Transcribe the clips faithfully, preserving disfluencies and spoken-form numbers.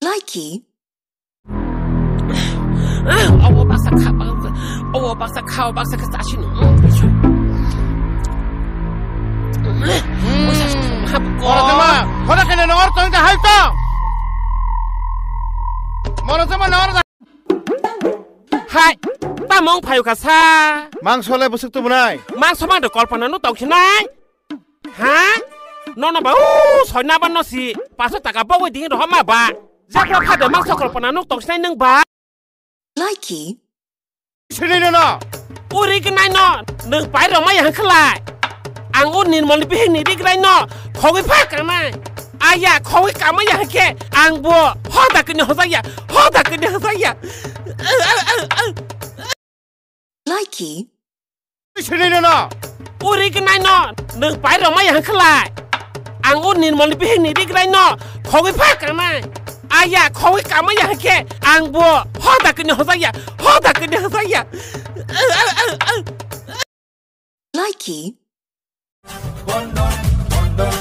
Likey. Obo baksa kha, obo baksa kha, baksa kha sasino. Oro jema, hoda kene nor tong ta hai to. Moro jema nor. Hai, tamo wng phaio kha sa? Mangso le bwswk tubunai? Mangso mangde kolpana no tong khinai? Ha? Nono ba, o, soina ba no si, paso taka bogwi ding rohor ma ba. Jakra phade mangso kolpana no tong khinai nwng ba? Likey. Sini nono. Uri gnai no, nwng pai rok maya hwnkhe lai. Ang o nirmol ni bihik ni ri gnai no, khogwi pha kanai. Aya, khogwi kamaya hwnkhe, ang bo hoda kini hojak ya, hoda kini hojak ya. Likey. Sini nono. Uri gnai no, nwng pai rok maya hwnkhe lai. Ang o nirmol ni bihik ni ri gnai no, khogwi pha kanai. Aya, khogwi kamaya hwnkhe, ang bo hoda kini hojak ya, hoda kini hojak ya. Likey. Bondon, bondon.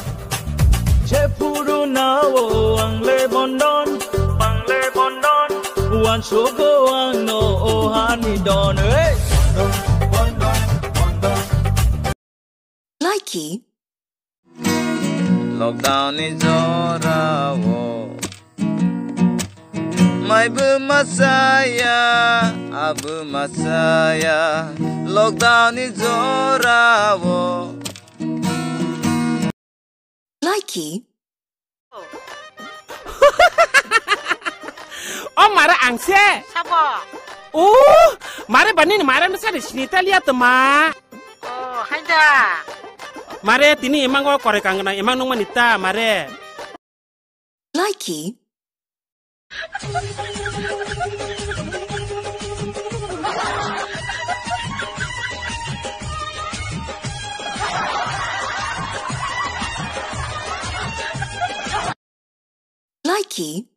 Jephuru nao ang le bondon, ang le bondon. Wansugo ang no o hani don, hey. Bondon, bondon, bondon. Likey. Lockdown ni jorao. Maibo masaya, abo masaya, lockdown ni jorao. Likey. O mare ang se. Sabo. Uh, mare bani ni mare no sari sini talia tama. Oh, haida. Mare tini emang o kore kangna emang nung mani ta mare. Likey. Likey.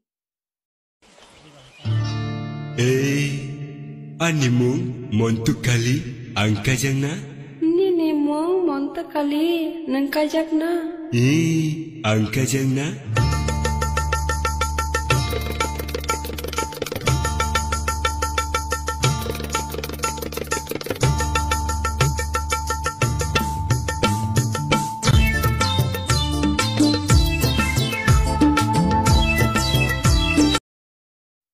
Ei, ani mung Montu Kali, ang kajang na? Nini mung Montu Kali, nwng kajak na? Ee, ang kajang na?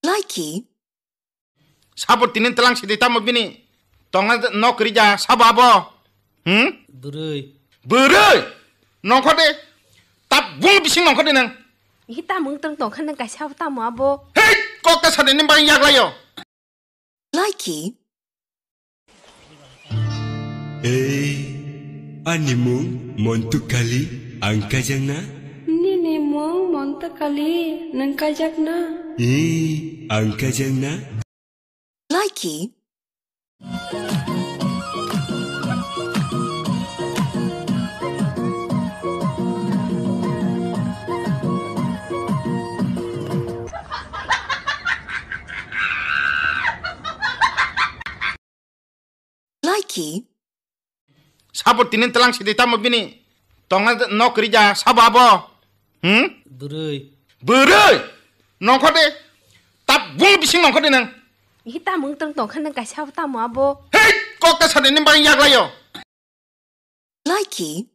Likey. Sabo tini telang sidi tamo bini. Tonga nok rija sabo abo. Hmm? Bwrwi. Bwrwi. Nongkho de. Tabung bising nongkho de nang. Hi tamo wng tong tongkha nang kaisa abo tamo abo. Hei, kok ta sadi ni bang yaklayo. Likey. Ei, ani mung Montu Kali, ang kajang na? Nini mung Montu Kali, nwng kajak na? Ee, ang kajang na? Likey. Likey. Sabo tini telang sidi tamo bini. Tonga nok rija sabo abo. Hmm? Bwrwi. Bwrwi. Nongkho de. Tabung bising nongkho de nang. Hi tamo wng tong tongkha nang kaisa abo tamo abo. Hei, kok ta sadi ni bang yaklayo. Likey.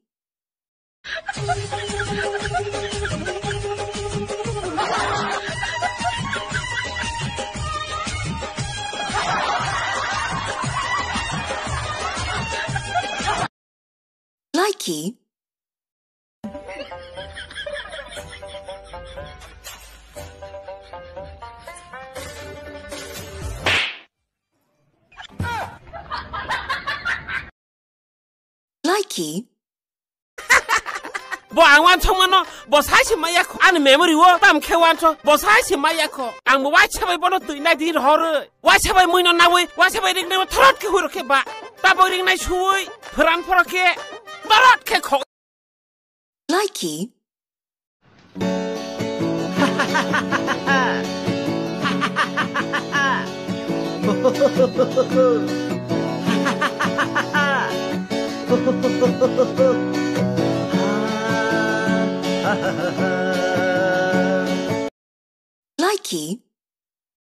Likey. Likey. Bo ang wansok mano, bo sai se maya kho. Ani memory o tam khe wansok, bo sai se maya kho. Ang bo waisa bai bono twi nai di rohorwi. Waisa bai mui no nawi, waisa bai ring nawi thorot khe huro khe ba. Tabo ring nai suwi, phoran phoro khe, torot khe kho. Likey. Likey.